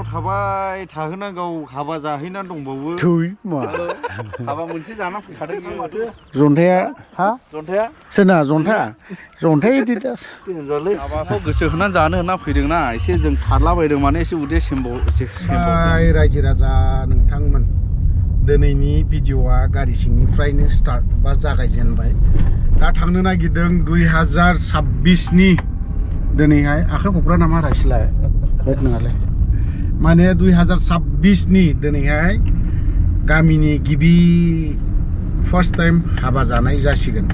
थाबाय थाहोनांगौ हाबा जाहैनानै दंबावो थै मा हाबा मोनसे जाना फैखादों बियो माथो जन्थाया हा जन्थाया सोरना जन्था जन्थाया इदिदास देनजारलै हाबाखौ गोसो होनानै जानो होनना फैदोंना एसे जों थारलाबायदों माने एसे उदै हाय रायजो राजा नोंथांमोन दिनैनि भिडिअआ गारि सिंनिफ्रायनो स्टार्ट बा जागायजेनबाय दा थांनो नागिरदों 2026 नि दिनैहाय आखाइ खब्रा नामा रायसिलाय हेट नङालै माने 2026 नि दिनैहाय गामिनि गिबि फार्स्ट टाइम हाबा जानाय जासिगोन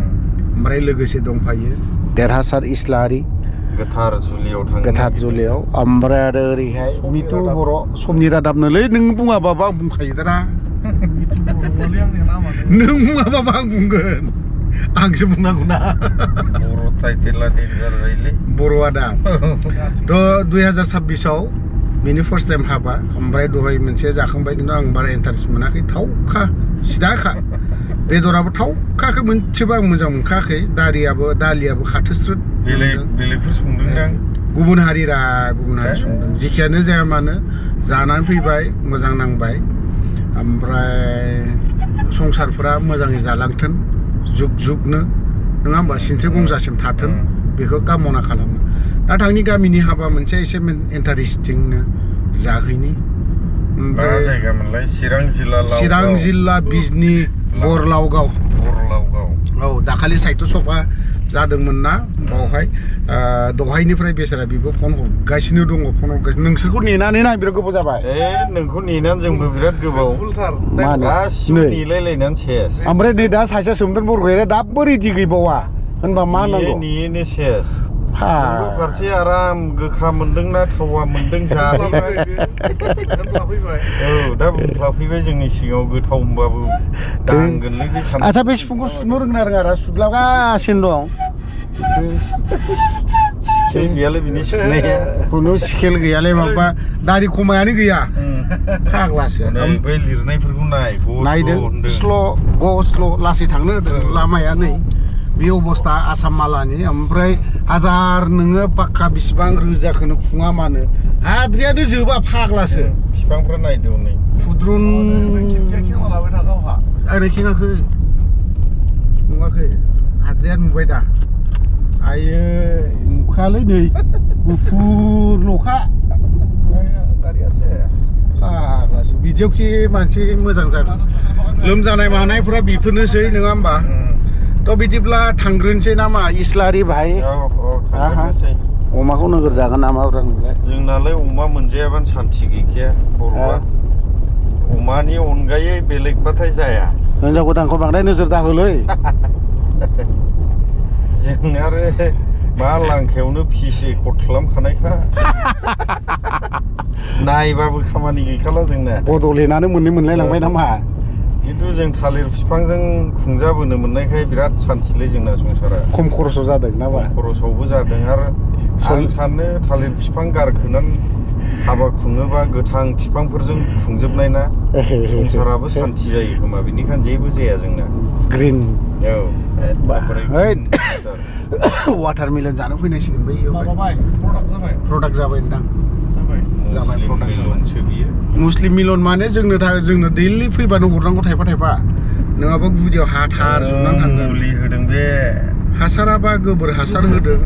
ओमफ्राय लोगोसे दंफायो देरहासार इस्लारि गोथार जुलियाव थांनो गोथार जुलियाव ओमफ्राय आरो ओरैहाय मिथु बर' समनि रादाबनोलै नों बुङाबाबो आं बुंखायो दाना नों बुङाबाबो आं बुंगोन आंसो बुंनांगौना बर' टाइटेला देनजार जायोलै बर'आ दा थ' 2026 आव बेनि फार्स्ट टाइम हाबा ओमफ्राय दहाय मोनसे जाखांबाय खिन्थु आं बारा इन्टारेस्ट मोनाखै थावखा सिदाखा बेदराबो थावखाखौ मोनसेबो आं मोजां मोनखायाखै दालियाबो खाथोस्रोद बेलेगफोर संदोंदां गुबुन हारि संदों जिखियानो जाया मानो जानानै फैबाय मोजां नांबाय ओमफ्राय संसारफोरा मोजाङै जालांथों जुग जुगनो नङा होमबा सिनस्रि गंजासिम थाथों बेखौ कामना खालामो दा थांनि गामिनि हाबा मोनसे एसे इन्टारेस्टिंनो जाहैनि ओमफ्राय जायगामोनलाय चिरां जिल्ला बिजनि बरलावगाव औ दाखालि साहित्य सभा जादोंमोन ना बावहाय दहायनिफ्राय बेसारा बिबो फन हरगासिनो दङ नोंसोरखौ नेनानै ना बिराद गोबाव जाबाय नोंखौ नेनानै जोंबो बिराद गोबाव गासिबो नेलायलायनानै सेस ओमफ्राय नै दा सासेया सोमदोन बरग'या दाबो रेडि गैबावा होनबा मा नांगौ नेनो सेस फारसे आराम गोखा मोनदोंना थावा मोनदों जाफैबाय औ दा बुंफ्लाफैबाय जोंनि सिगाङाव गोथाव होनबाबो दांगोनलै बे आच्छा बे सिफुंखौ सुनो रोङा रा सुदलागासिनो दं स्केल गैयालै बिनि सुनाया खुनु स्केल गैयालै माबा दारि खमायानो गैया फाग्लासो बै लिरनायफोरखौ नायदों स्ल' लासै थांनो होदों लामाया नै बे अबस्था आसाम मालानि ओमफ्राय हाजार नोङो पाक्का बेसेबां रोजाखौनो खुङा मानो हाद्रियानो जोबा फाग्लासो बिफांफ्रा नायदो नै फुद्रुन ओरै खेङाखै नुवाखै हाद्रिया नुबाय दा आयो नुखायालै नै गुफुरल'खा गारियासो फाग्लासो बिदियावखि मानसि मोजां जागोन लोमजानाय मानायफ्रा बेफोरनोसै नङा होमबा थ' बिदिब्ला थांग्रोनोसै नामा इस्लारि भाई अमाखौ नोगोर जागोन नामा नोंलाय जोंनालाय अमा मोनजायाबानो सान्थि गैखाया बर'आ अमानि अनगायै बेलेगबाथाय जाया हिनजाव गोदानखौ बांद्राय नोजोर दाहोलै जों आरो मा लांखायावनो फिसे कट खालामखानायखा नायबाबो खामानि गैखाला जोंना बड'लेण्डआनो मोनलाय लांबाय नामा खिन्थु जों थालिर बिफांजों खुंजाबोनो मोननायखाय बिराद सान्थिलै जोंना संसारा खम खरसाव जादों नामा खरसावबो जादों आरो आं सानो थालिर बिफां गारखोनानै हाबा खुङोबा गोथां बिफांफोरजों खुंजोबनाय ना संसाराबो सान्थि जायो खोमा बेनिखायनो जेबो जाया जोंना ग्रिन औ वाटारमेलन जानो फैनांसिगोन बै प्रडाक्ट जाबाय नोंथां जाबाय प्रडाक्ट जाबाय मुस्लिम मिलन माने जोंनो दैलि फैबानो हरनांगौ थाइफा नङाबा गुदियाव हाथार जुनानै थांगोन मुलि होदों बे हासाराबा गोबोर हासार होदों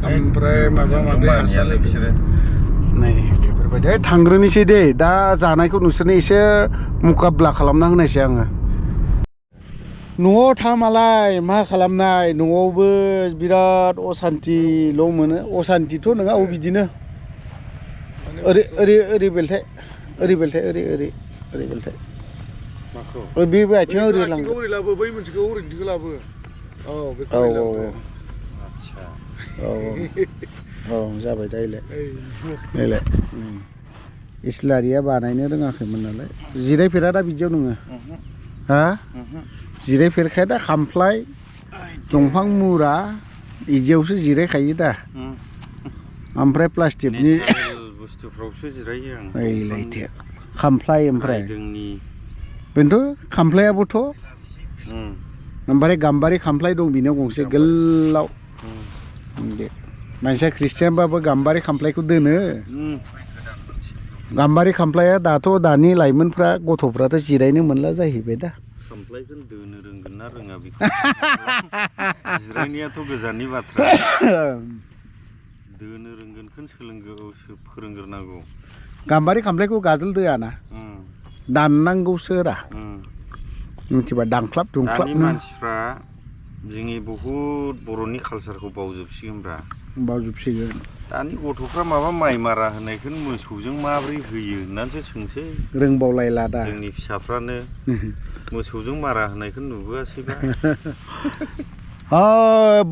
ओमफ्राय माबा माबि हासार बिसोरो नै बेफोरबायदि थांग्रोनोसै दे दा जानायखौ नोंसोरनो एसे मुकाबला खालामना होनायसै आङो न'आव थामालाय मा खालामनाय न'आवबो बिराद असान्थिल' मोनो असान्थिथ' नङा बिदिनो ओरै बेलथाय बे आथिङाव ओरै लांगौ ओरै लाबो बै मोनसेखौ ओरैनिखौ लाबो औ जाबाय दा इलाय इस्लारिया बानायनो रोङाखैमोन नालाय जिरायफेरा दा बिदियाव नोङो हा जिरायफेरखाया दा खामफ्लाय दंफां मुरा बिदियावसो जिरायखायो दा ओमफ्राय प्लास्टिकनि बुस्थुफ्रावसो जिरायो आं ओइलायथे खामफ्लाय ओमफ्राय बेनोथ' खामफ्लायाबोथ' ओमफ्राय गाम्बारि खामफ्लाय दं बिनियाव गंसे गोलाव मानसिया ख्रिस्टियानबाबो गाम्बारि खामफ्लायखौ दोनो गाम्बारि खामफ्लाया दाथ' दानि लाइमोनफ्रा गथ'फ्राथ' जिरायनो मोनला जाहैबाय दा खामफ्लायखौ दोनो रोंगोन ना रोङा बेखौ जिरायनायाथ' गोजाननि बाथ्रा दोनो रोंगोनखौनो फोरोंग्रोनांगौ गाम्बारि खामफ्लायखौ गाजोल दोआना दाननांगौसो रा मिथिबा दानख्लाब दुंख्लाब दानि मानसिफ्रा जोंनि बहुद बर'नि कालसारखौ बावजोबसिगोनब्रा बावजोबसिगोन दानि गथ'फ्रा माबा माइ मारा होनायखौनो मोसौजों माबोरै होयो होननानैसो सोंसै रोंबावलायला दा जोंनि फिसाफ्रानो मोसौजों मारा होनायखौ नुबोआसैबा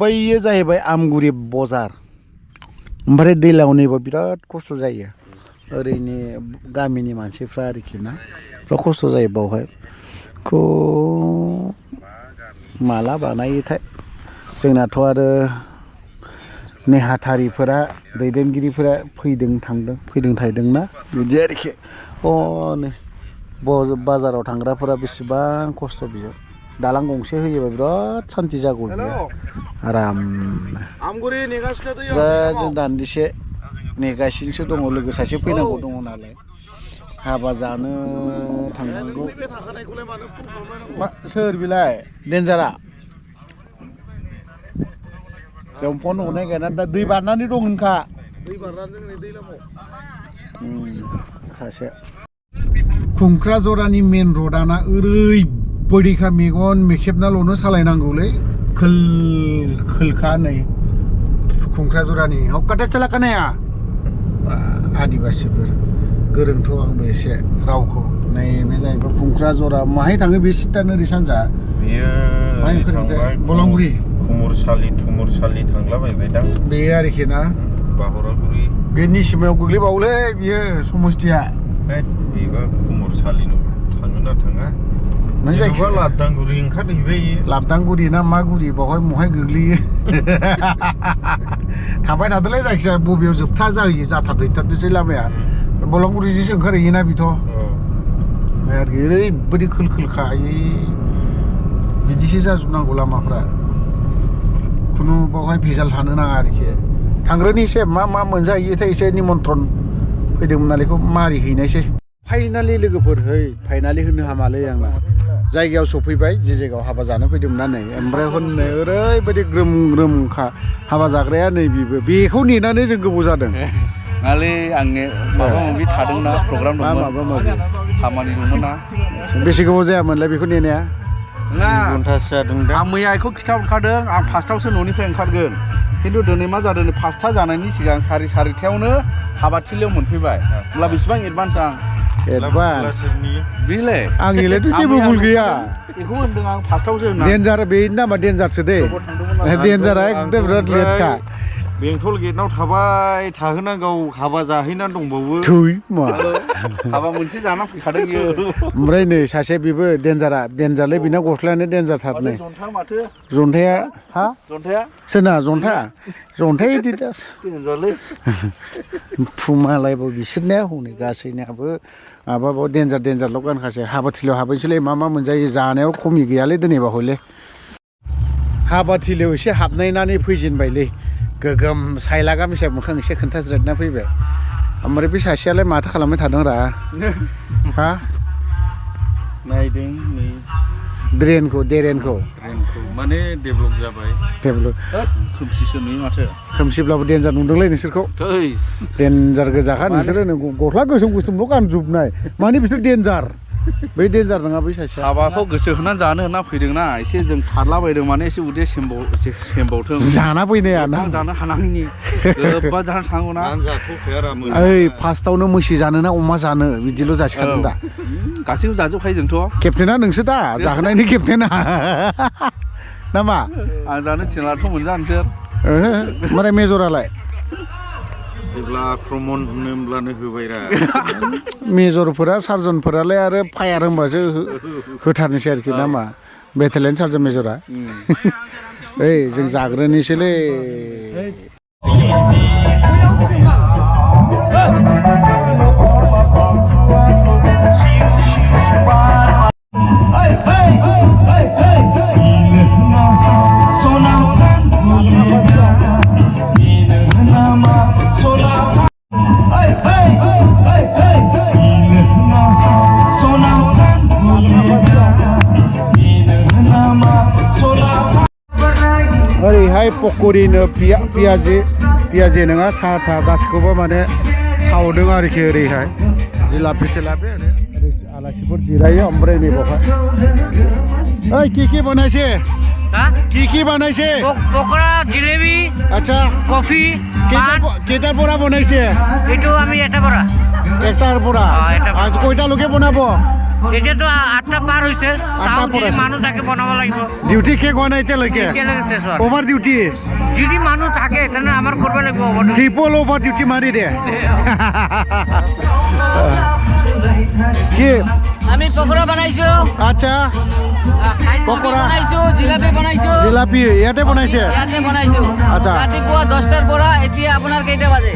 बैयो जाहैबाय आमगुरि बजार ओमफ्राय दैलाव नैबो बिराद खस्थ' जायो ओरैनो गामिनि मानसिफ्रा आरोखि ना बिराद खस्थ' जायो बावहाय माला बानायोथाय जोंनाथ' आरो नेहाथारिफोरा दैदेनगिरिफोरा फैदों थांदोंना बिदि आरोखि नै बाजाराव थांग्राफोरा बेसेबां खस्थ' बियो दालां गंसे होयोबा बिराद सान्थि जागौ बियो आराम दा जों दान्दिसे नेगासिनोसो दङ लोगो सासे फैनांगौ दङ नालाय हाबा जानो थांनांगौ सोर बिलाय डेन्जारा जों फन हरनाय गैयाना दा दै बारनानै दं होनखा दै बारनानै दै सासे खुंख्राजरानि मेन रडाना ओरैबायदिखा मेगन मेखेबनाल'नो सालायनांगौलै खोलखा नै खुंख्राजरानि हक्काटे चलाखानाया आदिबासिफोर गोरोंथ' आंबो एसे रावखौ नैबे जाहैबाय खुंख्राजरा माहाय थाङो बे सिटानो ओरै सानजा बलांगुरि थुमुरसालि थांलाबायबायदां बे आरोखि ना बाहरागुरि बे निसिमायाव गोग्लैबावोलै बियो समस्थिया बेबा खुमुरसालि थाङोना थाङा जायखिया लाबदांगुरि ओंखारहैबाय लाबदांगुरि ना मा गुरि बावहाय महाय गोग्लैयो थांबाय थादोंलै जायखिजाया बबेयाव जोबथा जाहैयो जाथारदैथारदोसै लामाया बलांगुरिजोंसो ओंखारहैयोना बेथ' ओरैबायदि खोलखा बिदिसो जाजोबनांगौ लामाफ्रा खुनु बावहाय भेजाल थानो नाङा आरोखि थांग्रोनि एसे मा मोनजाहैयोथाय एसे निमन्त्रन फैदोंमोन नालाय बेखौ मारिहैनायसै फाइनालि लोगोफोर फाइनालि होनो हामालै आंना जायगायाव सफैबाय जे जायगायाव हाबा जानो फैदोंमोन ना नै ओमफ्राय हनै ओरैबायदि ग्रोम ग्रोमखा हाबा जाग्राया नै बेखौ नेनानै जों गोबाव जादों नालै आंनि माबा माबि थादोंना प्रग्राम दंमोन खामानि दंमोन ना बेसे गोबाव जायामोनलाय बेखौ नेनाया घन्टासो जादों दा आं मैया बेखौ खिथाहरखादों आं 5थावसो न'निफ्राय ओंखारगोन खिन्थु दिनै मा जादों 5था जानायनि सिगां 4:30थायावनो हाबाथिलियाव मोनफैबाय अब्ला बेसेबां एडभान्स बेले आंनिलायथ' जेबो भुल गैया बेखौ होनदों आं 5थावसो होनना डेन्जार बेनि नामा डेन्जारसो दे डेन्जारा एकदम बिराद लेटखा बेंटल गेटआव थाबाय थाहोनांगौ हाबा जाहैनानै दंबावो हाबा मोनसे जाना फैखादों बियो ओमफ्राय नै सासे बेबो डेन्जारलै बिना गस्लायानो डेन्जारथार नै जन्थाया सोरना जन्थाया डेन्जारलै फुमालायबो बिसोरनिया हनै गासैनियाबो माबाबाव डेन्जारल' गानखासै हाबाथिलियाव हाबैसैलै मा मोनजायो जानायाव खमि गैयालै दिनैबा हयले हाबाथिलियाव एसे हाबनायनानै फैजेनबायलै गोगोम सायलागा मिसाय मोखां एसे खोन्थाज्रेदना फैबाय ओमफ्राय बे सासेयालाय माथो खालामबाय थादों रा नायदों नै ड्रेनखौ माने डेभेलप जाबाय खोमसिसो नुयो माथो खोमसिब्लाबो डेन्जार नुदोंलै नोंसोरखौ डेन्जार गोजाखा नोंसोरो गस्ला गोसोमल' गानजोबनाय माने बिसोर डेन्जार बै डेन्जार नङा बै सासेया हाबाखौ गोसो होनानै जानो होनना फैदोंना एसे जों थारलाबायदों माने एसे उदै सेमबावथों जाना फैनाया ना जानो हानाङिनि गोबा जाना थांगौना फार्स्टआवनो मैसो जानो ना अमा जानो बिदिल' जासिखादों दा गासैबो जाजोबखायो जोंथ' केप्टेना नोंसो दा जाहोनायनि केप्टेना नामा आं जानो थिनलाथ' मोनजानोसै ओमफ्राय मेजरालाय जेब्ला आक्रमन होनोब्लानो होबायरा मेजरफोरा सार्जनफोरालाय आरो फायार होनबासो होथारनोसै आरोखि ना मा बेटेलियन सार्जन मेजरा ओइ जों जाग्रोनोसैलै पकरिनो पियाजि नङा साहा था गासिखौबो माने सावदों आरोखि ओरैहाय जिलापि थिलापि ओरै आलासिफोर जिरायो ओमफ्राय नै बावहाय ओइ কি बनायছে কি बनायছে পকোড়া জিলেবি আচ্ছা কফি কেইটাৰ পৰা বনাইছে এইটো আমি এটা পৰা একটাৰ পৰা এটাৰ পৰা। আজ কয়টা লোকে বনাব এতিয়াতো 8টা পাৰ হৈছে আঠটা পাৰ হৈছে। মানুহ থাকে বনাব লাগিব ডিউটি শেষ হোৱা নাই এতিয়ালৈকে এতিয়ালৈকে শেষ হোৱা নাই। অভাৰ ডিউটি যদি মানুহ থাকে তেনে আমাৰ কৰিব লাগিব অৱদান। ট্ৰিপল অভাৰ ডিউটি মাৰি দে কি আমি পকোড়া বনাইছো আচ্ছা পকোড়া বনাইছো জিলাপি বনাইছো জিলাপি ইয়াতে বনাইছে ইয়াতে বনাইছো আচ্ছা। ৰাতিপুৱা 10টাৰ পৰা এতিয়া আপোনাৰ কেইটা বাজে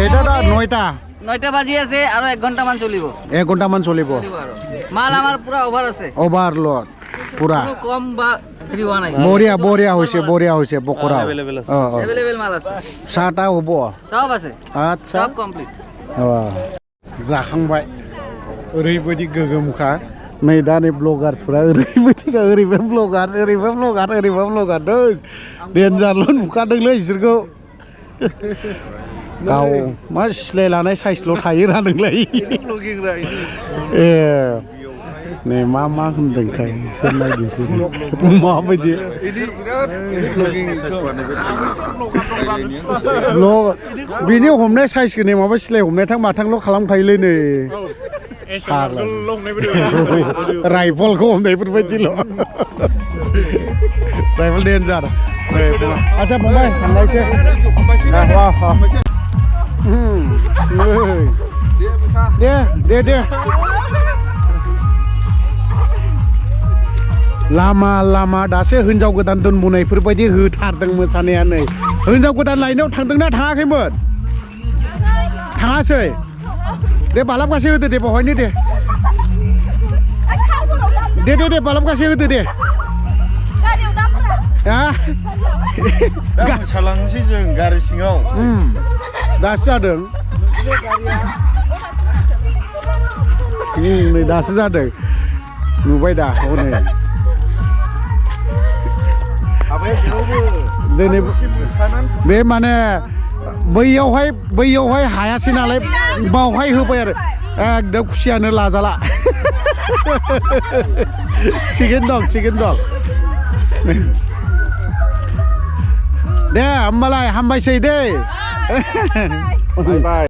এটা 9টা 9টা বাজি আছে আৰু 1 ঘণ্টামান চলিব 1 ঘণ্টামান চলিব আৰু মাল আমাৰ পুৰা অভাৰ আছে অভাৰলোড পুৰা কোনো কম বা ফ্ৰী হোৱা নাই বঢ়িয়া হৈছে পকোৰা এভেইলেবল মাল আছে চাহটা হ'ব সব আছে আচ্ছা সব কমপ্লিট जाखांबाय ओरैबायदि गोगोमखा नै दा नै ब्लगार्सफ्रा ओरैबायदिखा ओरैबो ब्लगार डेन्जारल' नुखादोंलै बिसोरखौ गाव मा सिलाय लानाय साइजल' थायो रानोंलाय ए नै मा होनदोंथाय सोर नायदोंसो माबायदि बिनि हमनाय साइजखौ नै माबा सिलाय हमनाय थां माथांल' खालामखायोलै नै राइफलखौ हमनायफोरबायदिल' राइफल डेन्जार आच्छा फंबाय थांलायसै दे लामा दासो हिनजाव गोदान दोनबोनायफोरबायदि होथारदों मोसानाया नै हिनजाव गोदान लायनायाव थांदोंना थाङाखैमोन थाङासै दे बालाबगासे होदो दे बहायनो दे बालाबगासे होदो दे मोसालांनोसै जों गारि सिङाव दासो जादों नै दासो जादों नुबाय दा हनै दिनै बे माने बैयावहाय हायासै नालाय बावहाय होबाय आरो एकदम खुसियानो लाजाला थिगैनो दं दे होमबालाय हामबायसै दे बाय